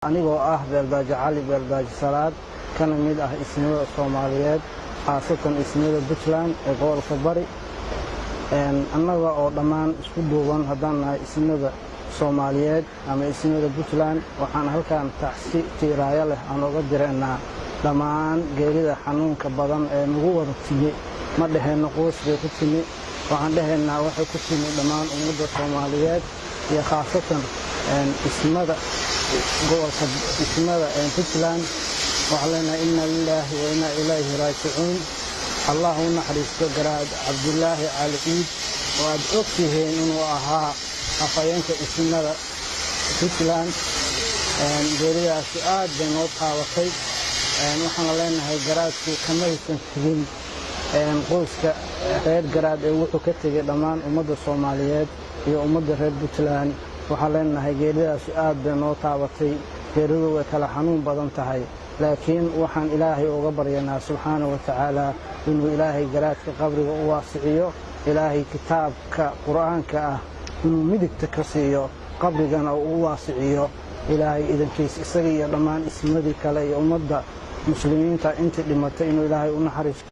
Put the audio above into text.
Anigoo ah Beeldaajo Cali Beeldaajo Salaad, kana mid ah ismada Soomaaliyeed, khaasatan ismada Puntland ee gobolka Bari, annaga oo dhammaan isku duuban haddaan nahay ismada Soomaaliyeed ama ismada Puntland, waxaan halkan tacsi tiiraayo leh aan oga direynaa dhammaan geerida xanuunka badan ee nagu wada timi. Ma dheheenno qoys bay ku timi, waxaan dhehaynaa waxay ku timi dhammaan ummadda Soomaaliyeed iyo khaasatan ismada gobolka, ismada Puntland. Waxaan leenahay inna lilaahi wa inna ilayhi raajicuun. Allah u naxariisto Garaad Cabdulaahi Cali Ciid, oo aad og tihiin inuu ahaa afhayeenka ismada Puntland. Geeridaasi aad bay noo taabatay. Waxaana leenahay garaadku kamaysan tegin qoyska reer Garaad ee wuxuu ka tegey dhammaan ummadda Soomaaliyeed iyo ummadda reer Puntland. Waxaan leenahay geeridaasi aad bay noo taabatay. Geeridu way kala xanuun badan tahay, laakiin waxaan Ilaahay uga baryanaa subxaana wa tacaala inuu Ilaahay garaadka qabriga u waasiciyo, Ilaahay kitaabka Qur'aanka ah inuu midigta ka siiyo, qabrigana uu u waasiciyo Ilaahay idankiis, isaga iyo dhammaan ismadii kale iyo ummadda Muslimiinta intii dhimatay inuu Ilaahay u naxariisto.